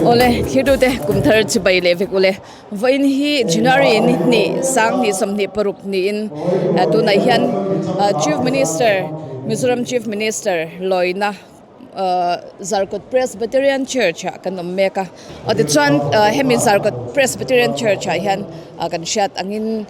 Awle, thirtute kum thar chibai leh vek ule. Vawiin hi January ni hnih sanghnih 26 niin tunah hian Chief Minister, Mizoram Chief Minister lawina Zarkawt Presbyterian Church ah kan awm mek a. Aw tichuan hemi Zarkawt Presbyterian Church ah hian kan hriat angin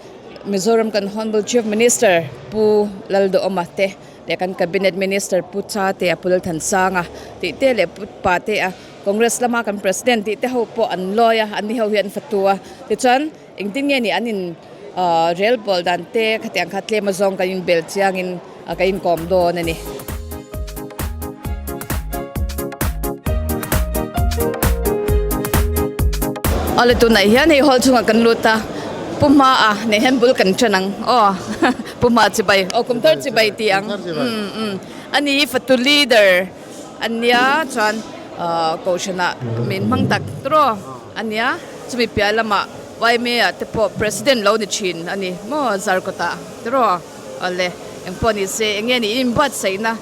Mizoram kan Honourable Chief Minister Pu Lalduhawma te leh kan Cabinet Minister Pu Cha te a Pu Lalthansanga tih te leh Pu Pa te a Congress lama kan President tih te ho pawh an lawi a, an ni ho hi an fatu a. Tichuan engtin nge ni an in rel bawl dan te khatiang kha tlem azawng kan inbel chiangin kan inkawm dawn a ni. Awle tunah hian hei hall chungah kan lut a, Pu Hmaa nen hian bul kan ṭan ang aw Pu Hmaa chibai aw kum thar chibai tih ang umm ani hi fatu leader a nia chuan kohhranah min hmang tak tawh a nia chumi piah lamah yma ah te pawh president lo ni thin a ni maw Zarkawtah tawh awle engpawh ni se eng nge ni inbuatsaihna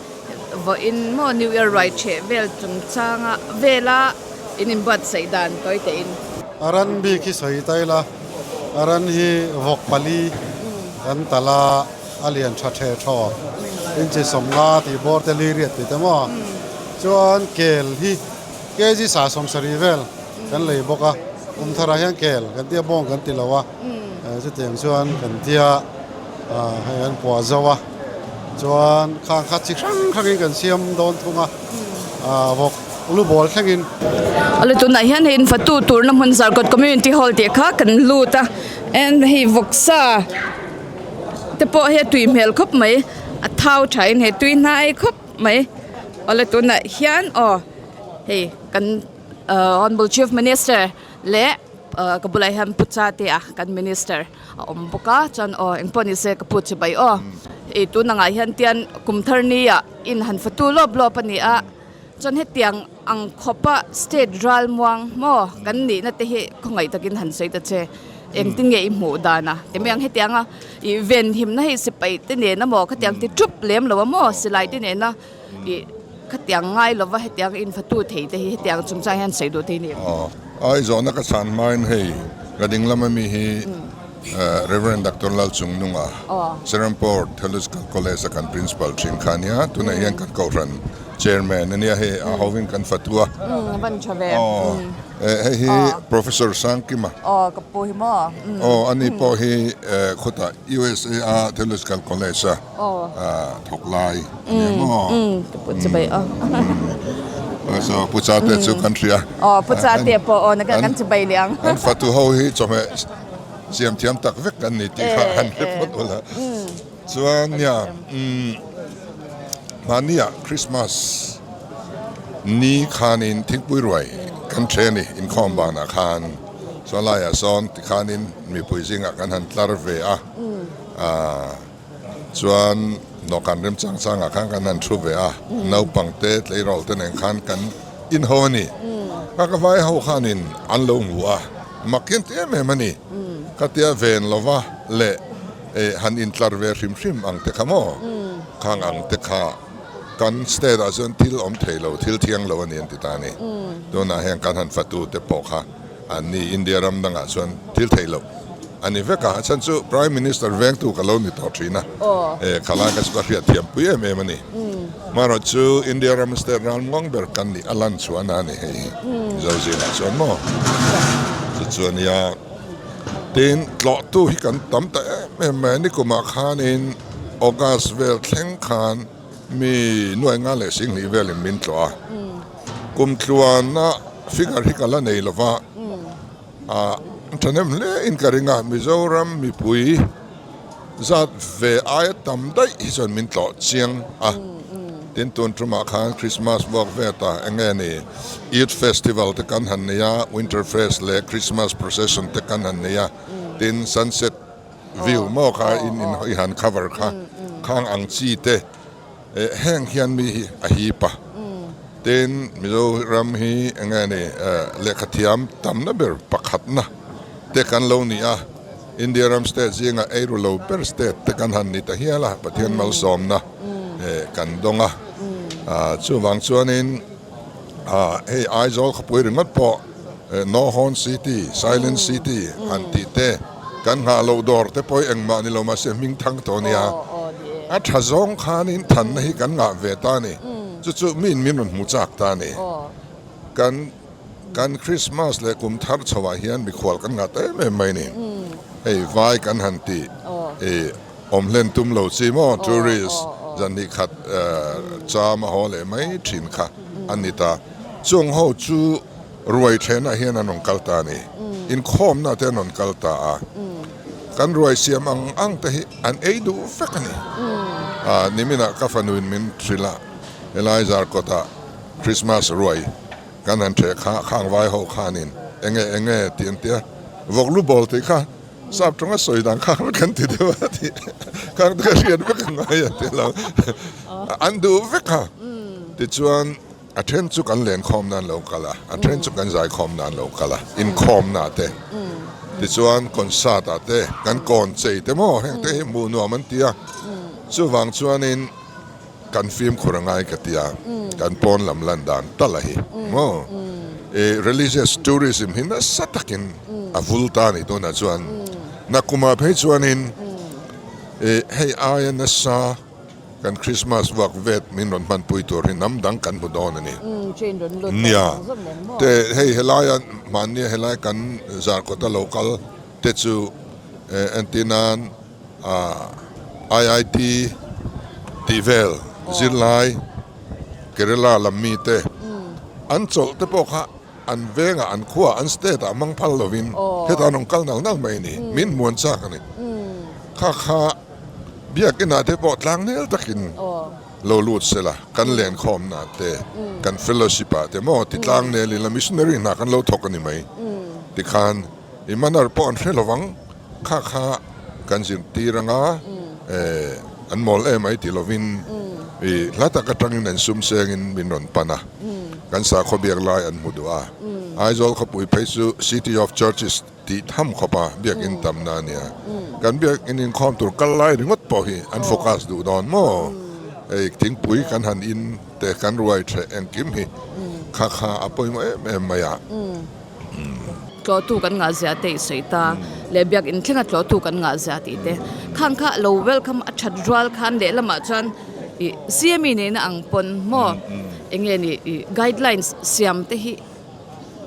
vawiin maw new year ruai theh vel chungchanga vela in inbuatsaih dan tawi teh in. A ran bik hi sawi ta ila a ran hi vawk pali kan talh a a lian tha the thaw inchi 50 tih bawr te li riat tih te maw chuan kel hi kg sa 70 vel kan lei bawk a kum tharah hian kel kan tia bawng kan ti lo a chutiang chuan kan tia hei an puah zo a chuan khang kha chi hrang hrangin kan siam dawn thung a vawk lu bawl thlengin. Awle tunah hian hei infatu turna hmun Zarkawt Community Hall tih kha kan lut a and hei vawksa te pawh hi a tui hmel khawp mai a thau thain hei tui hnai khawp mai awle tunah hian aw hei kan Honourable Chief Minister leh ka bulah hian Pu Chatea kan Minister a awm bawk a chuan aw engpawh ni se ka pu chi bai aw ih tun angah hian tian kum thar ni ah in han fatu lawp lawp a ni a chuan hetiang ang khawpa state ral muang maw kan nihna te hi khawngaih takin han sawi ta che engtin nge i hmuh dan a ti mai ang hetiang a ih venhimna hei sipai te nen amaw khatiang ti thup lem lo a maw silai te nena ih khatiang ngai lova hetiang in fatu thei te hi hetiang chungchang hian sawi duh thei ni. Aw, ai zawhna ka chhan hmain hei ka ding lama mi hi Rev. Doctor Lalchungnunga Serampore Theological College a kan Principal thin kha a nia, tunah hian kan Kohhran Chairman a nia hei a hovin kan fatu a. Van tha ve. Aw, hei hi Professor Sangkima. Aw, ka pu hi maw. Aw, ani pawh hi khawtah USA a Theological College a. Thawk lai a nia maw? Ka pu chu bai aw. So pu cha te chu kan hria. Aw pu cha te pawh aw nakin kan chu bai leh ang. An fatu ho hi chawhmeh siam thiam tak vek kan ni tih kha han hre phawt ula. Chuan nia mahnia Christmas ni khanin thingpui ruai kan ṭhe a ni inkhawm banah khan. Chuan laiah sawn tikhanin mipui zingah kan han tlar ve a. Chuan dawhkan remchang changah khan kan han thu ve a, naupang te tleirawl te nen khan kan inho a ni. Ka ka vai ho khanin an lo hmu a, mak hian ti em em a ni. Ka tia ven lova leh han intlar ve hrim hrim ang te kha maw? Khang ang te kha kan state ah chuan thil awm thei lo, thil thiang lo a ni an ti ta a ni. Tunah hian kan han fatu te pawh kha An ni India ram dangah chuan thil theih loh a ni vek a, a chhan chu Prime Minister vengtu ka lo ni tawh thin a, e khalai ka chu ka hriat thiam pui em em a ni. Marawh chu India ram state ralmuang ber kan nih a lan chhuahna a ni hei hi Mizo zingah chuan maw chu chu a nia. Tin, tlawhtu hi kan tam ta em em mai a, nikumah khanin August vel thleng khan mi nuai nga leh singhnih velin min tlawh a, kum tluana figure hi ka la nei lo va, ah thahnem hle in ka ring a, Mizoram mipui zat ve aia tam daih hi chuan min tlawh chiang a, tin tun tumah khan Christmas vuak vet a eng nge ni Youth Festival te kan han nei a, Winter Fest leh Christmas Procession te kan han nei a, tin Sunset View maw kha in in i han cover kha khang ang chi te heng hian mi hi a hip a tin Mizoram hi eng nge ni lehkha thiam tamna ber pakhatna te kan lo ni a India ram state zinga eiru lo ber state te kan han ni ta hial a Pathian malsawmna kan dawng a chuvang chuanin hei Aizawl khawpui ringawt pawh. No Horn City, Silent City han tih te, kan nghah loh dawr te pawh hi engmah ni lo mahse hming thang tawh a nia. A tha zawng khanin thanna hi kan ngah ve ta a ni. Chu chu miin min rawn hmu chak ta a ni. Kan kan Christmas leh kum thar chhoah hian mikhual kan ngah ta em em mai a ni. Hei vai kan han tih ih awm hlen tum lo chi maw tourist zan hnih khat cham a haw leh mai thin kha a ni ta. Chung ho chu ruai thenah hian an rawn kal ta a ni. Inkhawmna te an rawn kal ta a. Kan ruai siam ang ang te hi an ei duh vek a ni. Niminah ka fanuin min hrilh a, helai Zarkawtah Christmas ruai kan han ṭheh kha khang vai ho khanin enge enge tih an ti a, vawk lu bawl tih kha sap ṭawnga sawi dan kha kan ti deuh a tih khang te kha hriat vek a ngai a ti lo an duh vek a tichuan a ṭhen chu kan lenkhawm nan lo kal a a ṭhen chu kan zaikhawm nan lo kal a inkhawmna te tichuan concert ah te kan kawn chei te maw heng te hi hmuh nuam an ti a chuvang chuanin. Kan fimkhur a ngai ka ti a, kan pawn lam lan dan tal a hi maw? I religious tourism hi nasa takin a vul ta a ni tunah chuan. Nakumah phei chuanin i hei aia nasa kan Christmas vuak vet min rawn hmanpui tur hi hnam dang kan hmu dawn a ni. Nia, te hei helaia hmannia helai kan Zarkawta lo kal te chu entir nan IIT tih vel zirlai Kerala lam mite an chawlh te pawh kha an vengah an khuaah an state ah hmang phal lovin hetah an rawn kal nal nal mai a ni min muan chak a ni kha kha biakinah te pawh tlangnel takin lo lut sela kan lenkhawmna te kan fellowship ah te maw ti tlangnel ila missionary hna kan lo thawk a ni mai tikhan i manner pawh an hre lovang. Kha kha kan zirtir anga an mawl em ai ti lovin i hla tak atangin an sum sengin min rawn pan a, kan sakhaw biak lai an hmu duh a. Aizawl khawpui phei chu City of Churches tih tham khawpa biakin tamna a nia. Kan biakin inkhawm tur kal lai ringawt pawh hi an focus duh dawn maw? Hei thingpui kan han in te kan ruai theh engkim hi kha kha a pawimawh em em mai a. Tlawhtu kan ngah zia te i sawi ta leh biakinn thlenga tlawhtu kan ngah zia tih te khang kha lo welcome a that rual khan lehlamah chuan ih CME nena ang pawn maw eng nge ni ih guidelines siam te hi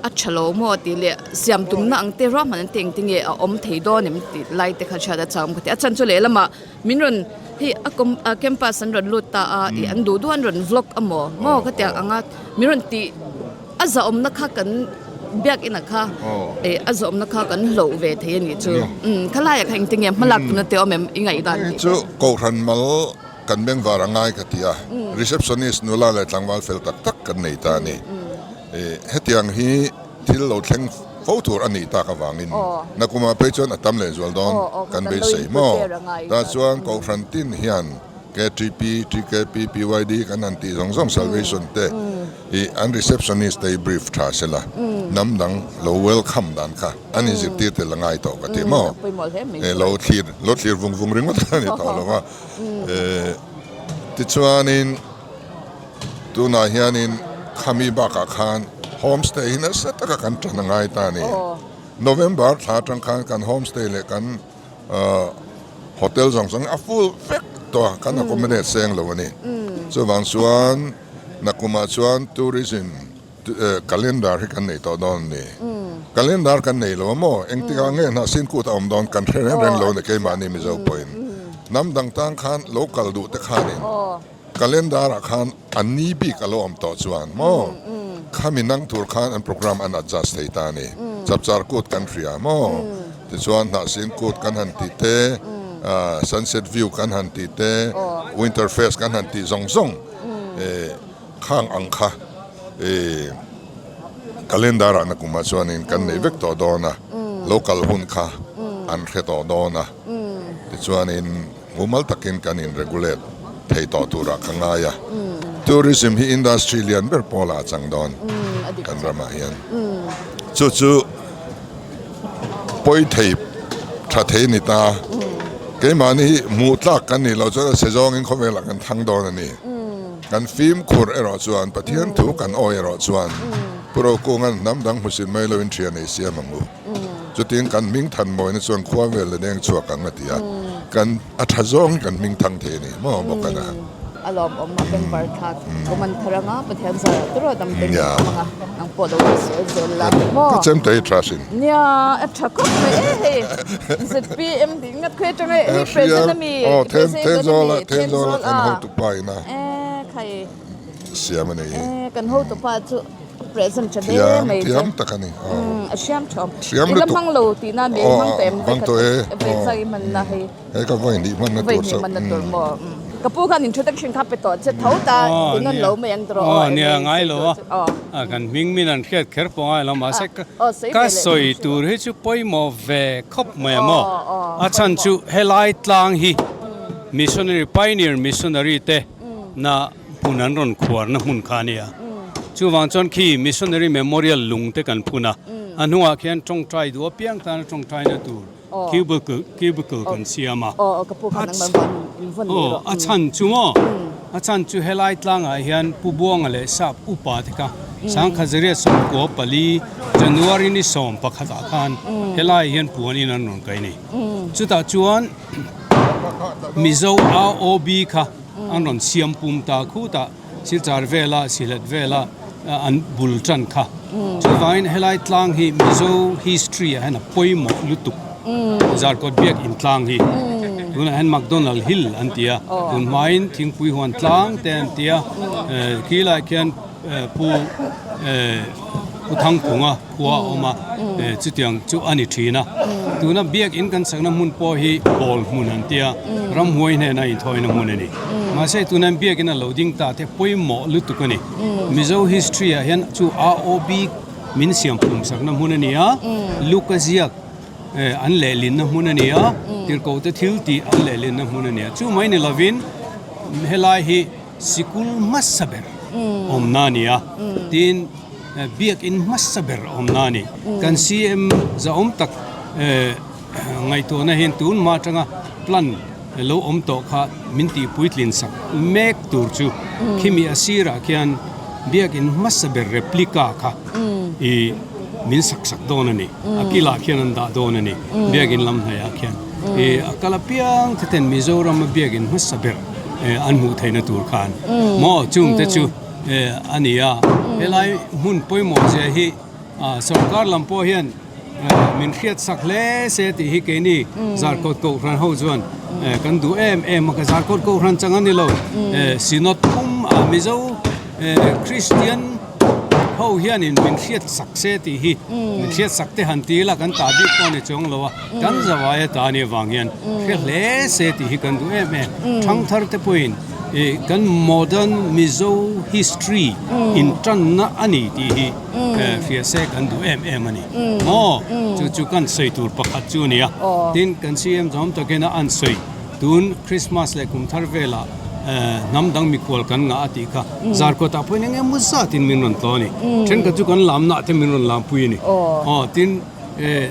a tha lo maw tih leh siam tumna ang te ruahman ang te engtin nge a awm thei dawn em tih lai te kha hriat a chak awm ka ti a chhan chu lehlamah min rawn hei a com a campus an rawn lut ta a ih an duh duh an rawn vlog amaw maw khatiang anga min rawn tih. A zahawmna kha kan biakinah kha eh a zahawmna kha kan hloh ve thei a nih chu. Umm khalaiah kha engtin nge hmalak tumna te awm em i ngaihdan tih te. Chu Kohhran mal kan bengvar a ngai ka ti a, receptionist nula leh tlangval fel tak tak kan nei ta a ni. Eh hetiang hi thil lo thleng fo tur a nih tak avangin nakumah phei chuan a tam lehzual dawn kan beisei maw? Tah chuan Kohhran tin hian KTP, TKP, PYD kan han tih zawng zawng Salvation te i an receptionist te hi brief tha se la, hnam dang lo welcome dan kha an inzirtir tel a ngai tawh ka ti maw? Lo thlir lo thlir vung vung ringawt a ni tawh lo va. Tichuanin tunah hianin khami bakah khan homestay hi nasa taka kan tan a ngai ta a ni. November thla atang khan kan homestay leh kan Hotel zawng zawng a full vek tawh a, kan accommodate seng lo a ni. Chuvang chuan nakumah chuan tourism calendar hi kan nei tawh dawn a ni. Calendar kan nei lo a maw? Engtikah nge hnah sin kut a awm dawn kan hre reng reng lo a ni keimahni Mizo pawhin. Hnam dang tang khan lo kal duh te khanin Calendar ah khan a ni bik a lo awm tawh chuan maw khami nang tur khan an program an adjust thei ta a ni. Chapchar kut kan hria maw tichuan hnahsing kut kan han tih te sunset view kan han tih te winter fest kan han tih zawng zawng khang ang kha calendar ah nakumah chuanin kan nei vek tawh dawn a lo kal hun kha an hre tawh dawn a tichuanin Mumal takin kan in regulate thei tawh turah ka ngai a, tourism hi industry lian ber pawlah a chang dawn kan ramah hian. Chu chu pawi thei tha thei ni ta, keimahni hi hmuh tlak kan nih loh chuan a chhe zawngin khawvelah kan thang dawn a ni. Kan fimkhur erawh chuan Pathian thu kan awi erawh chuan. Pu Rokunga'n hnam dang hmusit mai loin thian ei siam ang u. Chutin kan hming than mawina chuan khua vel la deng chhuak ang a ti a, kan a tha zawngin kan hming thang thei a ni maw bawk a na. A lawmawm a bengvar thlak kum an thar anga Pathian zarah tur a dam te kan awm anga nang pawh lo la sawi zel la maw. Ka chem ta hi tha sin. Nia a tha khawp mai e hei ZPM tih ngat khawi atanga hei president ami president ami Thenzawl a kan hotupa ina. E khai. Siam a nei hi. E kan hotupa chu present tha hle mai che. Thiam tak a ni. A hriam tha awm. Hriam lutuk. I la hmang lo tihna mi hmang tawh em? Hmang tawh e. Vei chak i hmanna hei. Hei ka vawi hnih hmanna tur chauh. Vawi hnih hmanna tur maw. Ka pu khan introduction kha pe tawh che tho ta tunawn lo mai ang tawh aw. Nia ngai lo a. Kan hming min an hriat kher pawh ngai lo mahse ka sawi tur hi chu pawimawh ve khawp mai a maw. A chhan chu helai tlang hi missionary pioneer missionary te na hmun an rawn khuarna hmun kha a ni a. Chuvang chuan khi Missionary Memorial lung te kan phun a, a hnungah khian tawngtai duh apiang tana tawngtaina tur cubicle cubicle kan siam a. Aw, a chhan chu maw? A chhan chu helai tlangah hian Pu Buanga leh Sap upa te kha Sangkhazariat 14 January ni 11 ah khan helai hian puanin an rawn kai a ni. Chutah chuan Mizo ROB kha an rawn siam pum ta khutah Silchar vela Sylhet vela an bul tan kha. Chuvangin helai tlang hi Mizo history ah hian a pawimawh lutuk. Zarkawt biak in tlang hi tunah hian McDonald Hill an ti a, tun hmain Thingpui huan tlang te an ti a, khilai khian Pu Pu Thangphunga khua a awm a, chutiang chu a ni thin a. Tuna biakin kan sakna hmun pawh hi bawl hmun an tia, ramhuai hnena inthawina hmun a ni. Mahse tuna biakin a lo ding ta te pawimawh lutuk a ni. Mizo history ah hian chu ROB min siam phum sakna hmun a ni a, Luka ziak an lehlinna hmun a ni a, tirhkohte thil tih an lehlinna hmun a ni a. Chu mai ni lovin helai hi Sikul hmasa ber awmna a ni a, tin biakin hmasa ber awmna a ni. Kan CM zahawm tak ngaihtuahna hian tun hma atanga plan lo awm tawh kha min tih puitlin sak mek tur chu khimi a sirah khian biakin hmasa ber replica kha i min sak sak dawn a ni. A kilah khian an dah dawn a ni biakin lam hnaihah khian. I a kal apiang te ten Mizorama biakin hmasa ber an hmuh theihna tur khan maw chung te chu a ni a. Helai hmun pawimawh zia hi sorkar lam pawh hian min hriat sak hle se tih hi keini Zarkawt Kohhran ho chuan kan duh em em a, ka Zarkawt Kohhran chang a ni lo Synod pum a Mizo Kristian ho hianin min hriat sak se tih hi min hriat sak te han ti ila kan tah bik pawh a ni chuang lo a, kan zavai a ta a nih avang hian hre hle se tih hi kan duh em em. Thangthar te pawhin ih kan modern Mizo history intanna a ni tih hi hria se kan duh em em a ni maw? Chu chu kan sawi tur pakhat chu a ni a, tin kan CM zawm takin a an sawi. Tun Christmas leh kum thar velah hnam dang mikhual kan ngah a tih kha Zarkawtah pawhin eng emaw zatin min rawn tlaw a ni. Thenkhat chu kan lamnah te min rawn lampui a ni. Aw tin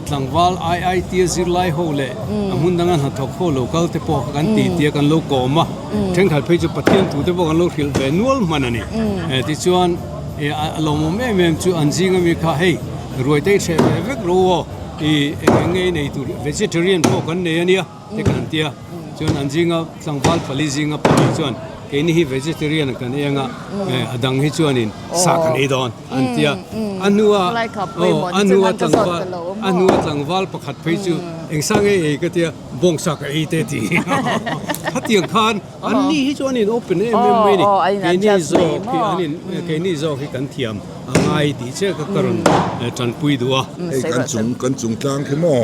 tlangval IIT a zirlai ho leh a hmun danga hnathawk ho lo kal te pawh kha kan tih tia kan lo kawm a. Thenkhat phei chu Pathian thu te pawh kan lo hrilh ve nual hman a ni. Tichuan a lawmawm em em chu an zing ami kha hei ruaitei hreh ve vek ro aw ih eng eng nge i nei tur vegetarian pawh kan nei a nia. te kan ti a chuan an zinga tlangval pali zinga pali chuan keini hi vegetarian kan ei anga a dang hi chuanin sa kan ei dawn an ti a a hnua aw a hnua tlangval a hnua tlangval pakhat phei chu eng sa nge ei ka tia bawngsa ka ei te ti khatiang khan an ni hi chuan in open em em mai ni keini zawk hi an in keini zawk hi kan thiam A ngai tih chiah kha ka rawn tanpui duh a. Hei kan chung kan chung tlang khi maw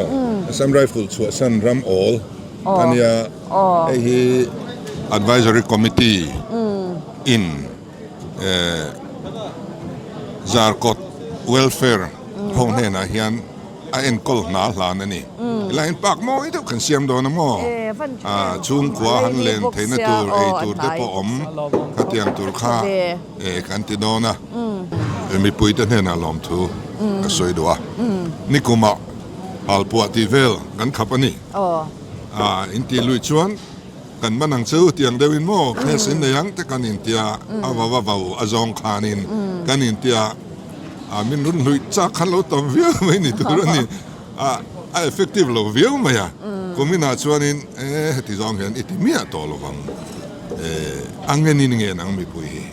Assam Rifle chhuahsan ram awl a nia hei hi Advisory Committee in Zarkawt Welfare ho hnenah hian a enkawl hna hlan a ni. Helai hian park mawi deuh kan siam dawn a maw? Chhungkua han len theihna tur ei tur te pawh awm khatiang tur kha kan ti dawn a. Mipuite hnenah lawmthu ka sawi duh a. Nikumah halpuah tih vel kan khap a ni. Intih lui chuan kan man ang chu tiang deuhin maw case in nei ang te kan intia a vau a vau a zawng khanin kan intia. A min run hluih chak khan lo tam viau mai ni tur a ni. A a effective lo viau mai a. Kuminah chuanin e heti zawng hian i ti miah tawh lovang. E a ngenin nge nang mipui hi.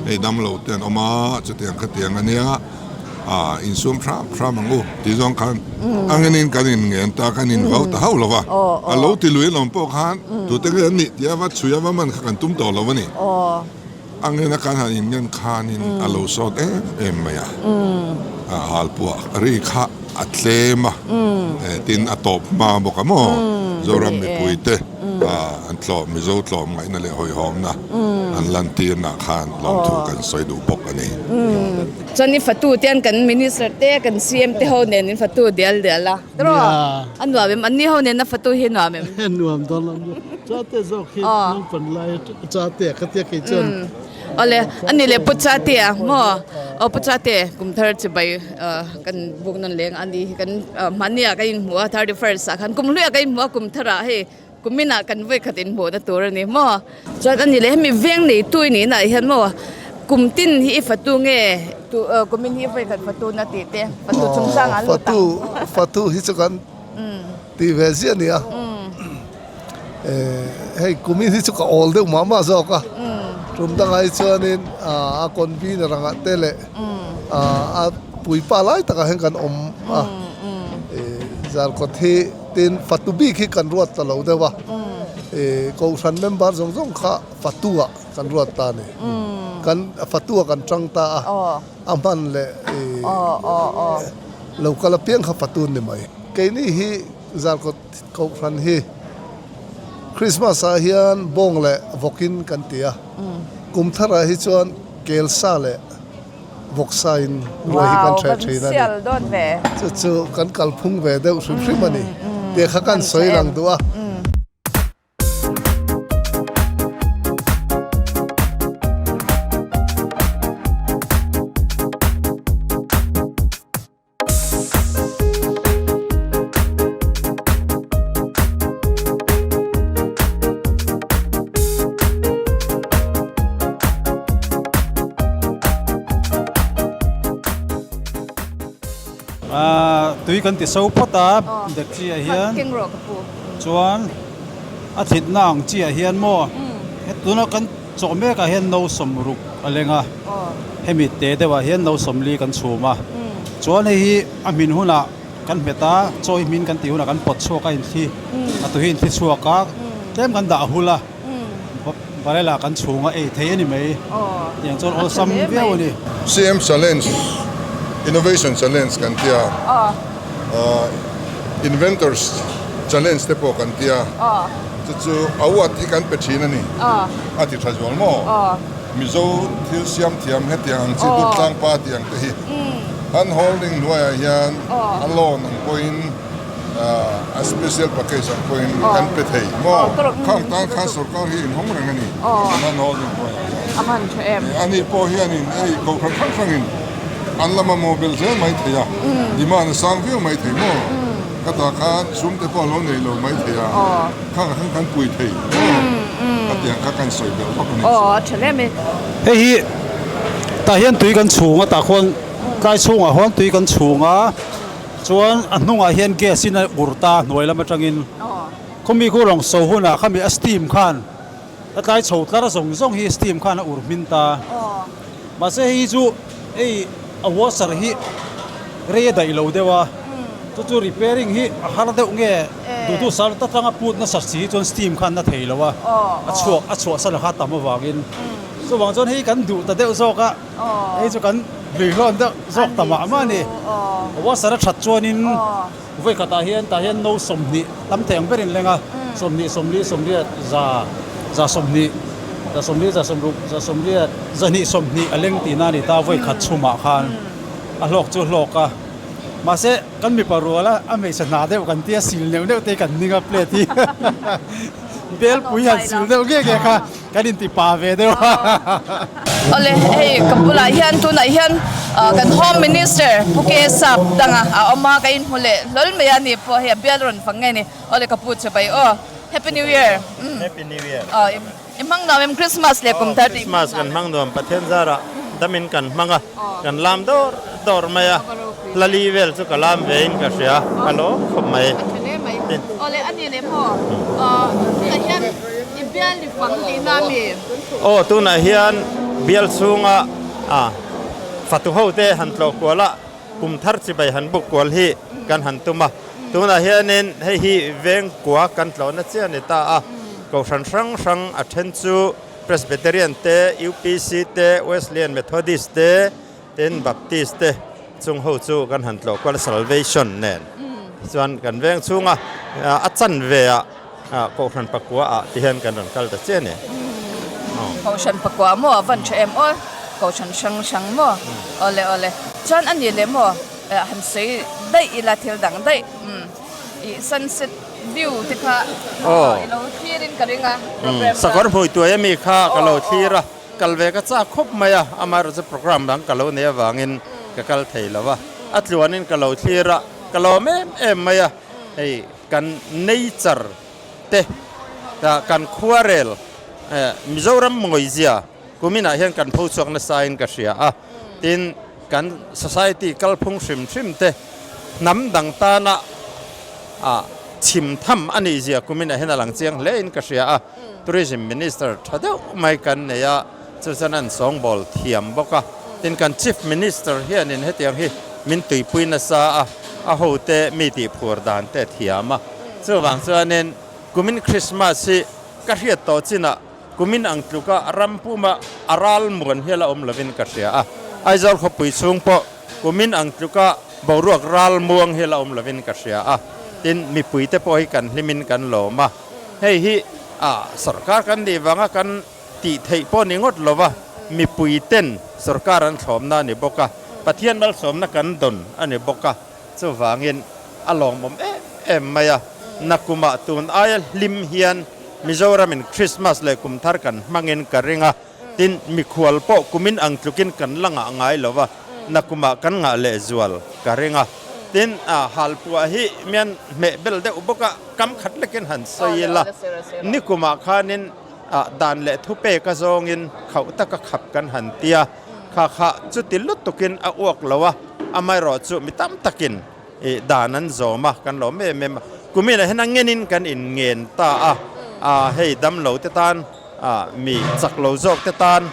Hei damlo te an awm a, chutiang khatiang a nia. A insum hram hram ang u tih zawng khan a ngenin kan in ngen ta kan in vau ta hauh lo va. A lo ti lui alawm pawh khan tute nge an nih tia va chhui a va man kha kan tum tawh lo a ni. A ngena kan han in ngen khanin a lo sawt em em mai a, a halpuah ri kha a tlem a, tin a tawp hma bawk a maw? Zoram mipuite an tlawm, Mizo tlawm ngaihna leh hawihhawmna an lantirnah khan lawmthu kan sawi duh bawk a ni. Chuan i fatu te an kan Minister te kan CM te ho nen in fatu dial dial a. Tiraw? A nuam em? Anni ho nena fatu hi a nuam em? A nuam dawn lo maw? Chate zawk hi naupang lai chate a khatia kei chuan. Awle, ani leh Pu Chate a maw? Aw Pu Chate, kum thar chibai kan buk nawn leng a ni hi kan hmahni ah kan inhmu a 31st ah khan kum hluiah kan inhmu a kum thar ah hei kumin ah kan vawi khat inhmuhna tur a ni maw? Chuan ani leh hemi veng neitu i nih naah hian maw kum tin hi i fatu nge kumin hi vawi khat fatu na tih te fatu chungchang an lut ang. Fatu hi chu kan tih ve ziah a ni a, hei kumin hi chu ka awl deuh mah mah zawk a, tum dangah hi chuanin a convener angah te leh a puipa lai takah hian kan awm a, zarkawt hi. Tin, fatu bik hi kan ruat ta lo deuh a, Kohhran member zawng zawng kha fatu-ah kan ruat ta a ni. Kan fatu-ah kan tang ta a, a hman leh lo kal apiang kha fatu an ni mai. Keini hi Zarkawt Kohhran hi Krismas-ah hian bawng leh vawkin kan ti a, kum tharah hi chuan kelsa leh Vawksa in ruai hi kan hreh thin a ni. Chu chu kan kalphung ve deuh hrim hrim a ni tih kha kan sawi lang duh a. Tui kan ti so phawt a dek chi ah hian chuan a thitna ang chi ah hian maw tuna kan chawh mek ah hian no sawmruk a leng a hemi te deuh ah hian no sawmli kan chhum a chuan hei hi a hmin hunah Kan hmet a, chaw hi hmin kan tih hunah kan pawt chhuak a inthli, a tui hi inthli chhuak a, tlem kan dah hul a, barrel ah kan chhung a ei thei a ni mai, tiang chuan awlsam viau a ni. CM Challenge, Innovation Challenge kan ti a, Inventors Challenge te pawh kan ti a, chu chu award hi kan pe thin a ni, a ti tha zual maw? Mizo thil siam thiam hetiang ang chi Durtlang pa tih ang te hi an holding hnuaiah hian a loan ang pawhin a special package ang pawhin kan pe thei maw? Khang tan khan sorkar hi inhawng reng a ni an holding hnuaiah hian. Ani pawh hianin hei kohhran hrang hrangin an la mamawh belh zel mai thei a, demand a sang viau mai thei maw? Khatah khan sum te pawh a lo nei lo mai thei a, khangah khan kan pui thei maw? Khatiang kha kan sawi belh vak a ni chu. Hei hi tah hian tui kan chhung a tah khuan tlai chhungah huan tui kan chhung a chuan a hnungah hian gas in a ur ta hnuai lam atangin khawmi khu rawng so hunah khami a steam khan a tlai chho tlar zawng zawng hi steam khan a ur hmin ta mahse hei hi chu hei a washer hi rei a daih lo deuh a chu chu repairing hi a har deuh nge duhtu sar ta tanga put nasa si chuan steam khan na thei lo a a chhuak a chhuah san kha tam avangin chuvang chuan hei kan duh ta deuh zawk a hei chu kan lui hlawn deuh zawk ta mah mah a ni washer a that chuanin vawi khatah hian tah hian no 20 tam thei ang berin leng a 20 40 sawmriat za za 20 za 40 za 60 za 80 zahnih 20 a leng tihna a ni ta vawi khat chhumah khan a hlawk chu a hlawk a. Mahse, kan mipa rual a, a hmeichhe hna deuh kan tia sil neuh neuh te kan ning a plate hi belpui han sil deuh nge nge kha kan inti pa ve deuh a. Awle, hei ka bulah hian tunah hian kan Home Minister Pu K Sap danga a awm a, ka inhmu leh hlawl mai a ni pawh hei a bial rawn fang nge ni. Awle ka pu che bai aw. Happy New Year. Happy New Year. I hmang nuam em Christmas leh kum thar tih. Christmas kan hmang nuam Pathian zarah. Hahdamin kan hmang a, kan lam dawr dawr mai a, hla li vel chu ka lam ve in ka hria, ka lawm khawp mai. A tha hle mai. Awle a ni leh maw? Tunah hian i bial i fang tihna a mi? Aw, tunah hian bial chhunga fatu ho te han tlawh kual a, kum thar chibai han buk kual hi kan han tum a. Tunah hianin hei hi veng kua kan tlawhna chiah a ni ta a, kohhran hrang hrang a then chu Presbyterian te, UPC te, Wesleyan Methodist te, tin Baptist te chung ho chu kan han tlawh kual a, Salvation nen chuan kan veng chhunga a chanve ah Kohhran pakua ah ti hian kan rawn kal ta chiah a ni. Kohhran pakua maw a van tha em aw, Kohhran hrang hrang maw? Awle awle. Chuan a ni leh maw han sawi daih ila thil dang daih. Ih sunset view te kha i lo thlir in ka ring a program kha. Sakawr hmui tuai ami kha ka lo thlir a, kal ve ka chak khawp mai a, amaherawhchu program dang ka lo nei avangin ka kal thei lo a, a tluanin ka lo thlir a, ka lawm em em mai a, hei kan nature te kan khuarel Mizoram mawizia kuminah hian kan pho chhuak nasa in ka hria a, tin kan society kalphung hrim hrim te hnam dang tana chhim tham a nih zia kuminah hian a lang chiang hle in ka hria a, Tourism Minister tha deuh mai kan nei a, chu chuan an sawngbawl thiam bawk a, tin kan Chief Minister hianin hetiang hi min tuipui nasa a, a hote mi tihphur dan te a thiam a, chuvang chuanin kumin Christmas hi ka hriat tawh chinah Kumin ang tluka ram puma a ral muan hial a awm lovin ka hria a, Aizawl khawpui chhung pawh kumin ang tluka boruak ral muang hial a awm lovin ka hria a, tin mipuite pawh hi kan hlimin kan lawm a, hei hi a sorkar kan nih vanga kan tih theih pawh ni ngawt lova mipuiten sorkar an thlawmna a ni bawk a, Pathian malsawmna kan dawn a ni bawk a, chuvangin a lawmawm em em mai a, nakumah tun aia hlim hian Mizoramin Christmas leh kum thar kan hmangin ka ring a, tin mikhual pawh kumin ang tlukin kan la ngah ngai lo va, nakumah kan ngah leh zual ka ring a. Tin, halpuah hi mian hmeh bel deuh bawk a, kam khat lekin han sawi ila, nikumah khanin dan leh thupek a zawngin khauh taka khap kan han ti a, kha kha chuti lutukin a uak lo a, amaherawhchu mi tam takin Ih dan an zawm a, kan lawm em em a. Kuminah hian a ngenin kan inngen ta a, ah hei damlo te tan, ah mi chak lo zawk te tan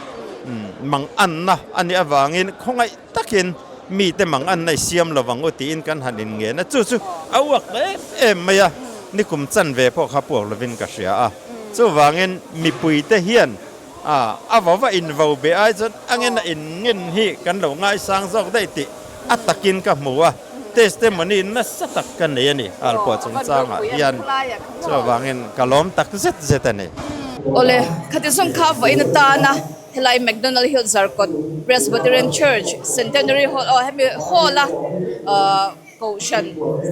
mang anna a nih avangin khawngaih takin mite mang anna i siam lo vang u tiin kan han inngen a, chu chu a uak em em mai a, nikum chanve pawh kha puak lovin ka hria a. Chuvangin mipuite hian A, a vo va in vo be ai chuan a ngen a in ngen hi kan lo ngaisang zawk daih tih a takin ka hmu a, testimony nasa tak ka nei a ni Alpua chungchangah hian chuvangin ka lawm tak zet zet a ni. Awle, khati zawng kha vawiin atana helai McDonald Hill Zarkawt Presbyterian Church Centenary Hall aw hemi hall a Kohhran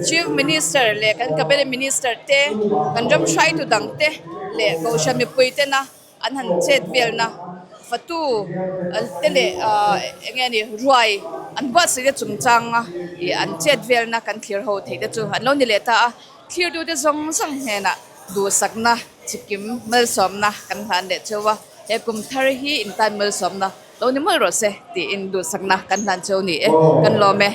Chief Minister leh kan Cabinet Minister te, kan ram hruaitu dang te leh Kohhran mipui tena An han chet velna fatu te leh eng nge ni ruai an buatsaih te chungchanga ih an chet velna kan thlir ho theih te chu an lo ni leh ta a, thirtute zawng zawng hnenah duhsakna chikim malsawmna kan hlan leh cheu a, he kum thar hi intan malsawmna lo ni mawlh rawh se tiin duhsakna kan hlan cheu ni e, kan lawm e.